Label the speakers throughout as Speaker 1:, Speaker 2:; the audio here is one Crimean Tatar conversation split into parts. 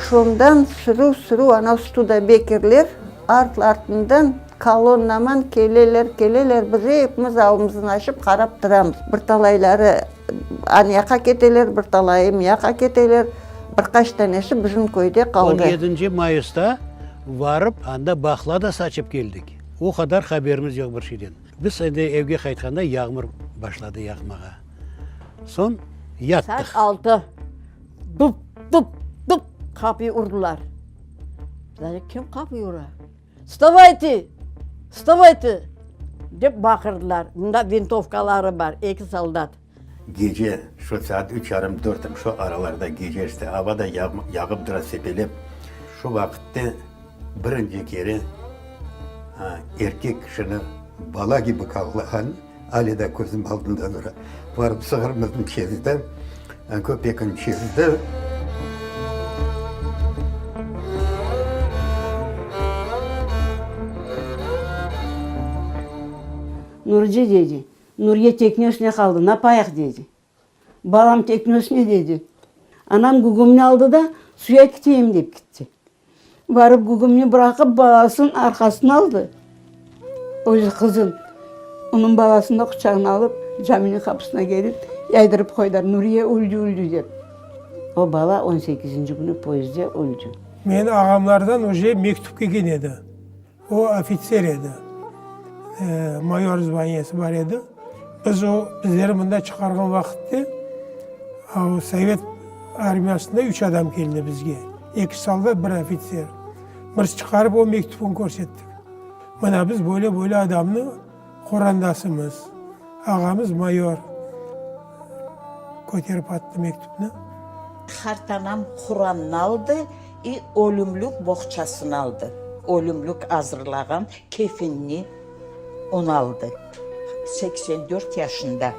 Speaker 1: Aqşamdan sürü-sürü ana Studebekerler art-artından kolonnaman keleler, keleler, biz epimiz avımıznı açıp qarap turamız. Bir talayları anyaqa keteler, bir talayı mıyaqqa keteler, bir qaç tanesi bizim köyde qaldı.
Speaker 2: On yedinci mayısta varıp, anda baqla da saçıp keldik. O qadar haberimiz yoq bir şeyden. Biz endi evge qaytqanda yağmur başladı yağmağa. Soñ yattıq.
Speaker 3: Saat altı. Dup, dup, dup qapıyı urdılar. Biz kim qapıyı ura? Vstavayte! Vstavayte! dep baqırdılar. Mında vintovkaları bar, eki soldat.
Speaker 4: Gece, şu saat üç yarım, dörtim, şu aralarda gece işte, ava da yağıp tura sepelep. Şu vaqıtte birinci kere erkek kişini bala kibi qavlağan ale da közüm aldında tura. Barıp sığırımıznı çezdi, köpekni çezdi.
Speaker 5: Nurci, dedi, Nuriye tekne üstüne qaldı, napayıq, dedi. Balam tekne üstüne, dedi. Anam gügümni aldı da, suya kiteyim, dep kitti. Barıp gügümni bıraqıp, balasın arqasına aldı. Özü qızın, onıñ balasını da quçağına alıp, caminiñ qapısına kelip, yaydırıp qoydılar, Nuriye öldi, öldi, dep.
Speaker 6: O bala on sekizinci künü poyezdde öldi.
Speaker 7: Menim ağamlardan uje mektüp kelgen edi. O ofitser edi, mayor zvaniyesi bar edi. Biz o, bizleri mında çıqarğan vaqıtte, o sovet armiyasında üç adam keldi bizge, eki soldat, bir ofitser. Biz çıqarıp o mektüpni körsettik. Mına biz böyle-böyle adamnı qorandasımız, ağamız mayor. Köterip attı mektüpni.
Speaker 8: Qartanam Qurannı aldı i ölümlük boğçasını aldı, ölümlük azırlağan kefinni, onı aldı, 84 yaşında.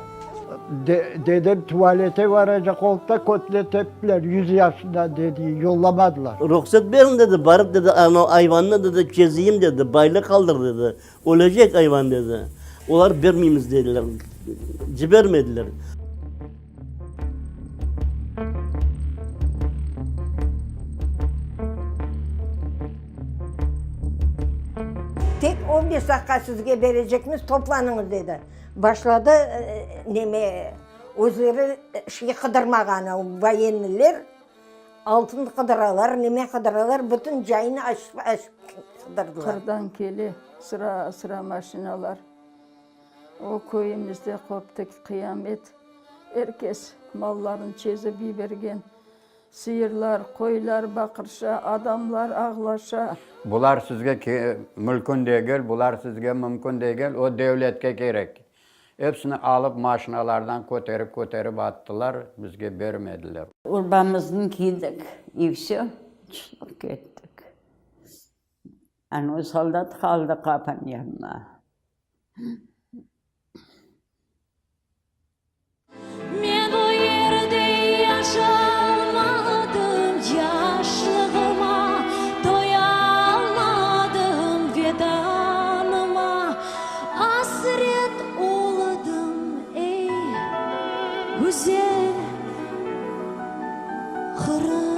Speaker 9: Dedem tuvalete varacaq olıp da kötüne teptiler, yüz yaşında dedi, yollamadılar.
Speaker 10: Ruhset beriñ, dedi, barıp, dedi, anau ayvannı, dedi, kezeyim, dedi, baylı qaldır, dedi, ölecek ayvan, dedi. Olar bermeymiz, dediler, cibermediler.
Speaker 11: Tek on beş daqqa sizge berecekmiz, toplanıñız, dedi. Başladı neme, özleri şey qıdırmağanı, voyennıler altın qıdıralar, neme qıdıralar, bütün cayını açıp açıp qıdırdılar.
Speaker 12: Qırdan kele sıra-sıra maşinalar. O köyümizde qoptı qıyamet. Er kes mallarını çezip yibergen. Sıyırlar, qoylar baqırşa, adamlar ağlaşa.
Speaker 13: Bular sizge mülkün degil, bular sizge mümkün degil, o devletke kerek. Epsini alıp maşinalardan köterip-köterip attılar, bizge bermediler.
Speaker 14: Urbamıznı kiydik, i vsö, çıqtıq kettik. Ana o soldat qaldı qapınıñ yanına.
Speaker 15: Men bu yerde yaşalmadım, yaşlığıma toyalmadım, Vetanıma asret oldım, ey, güzel Qırım.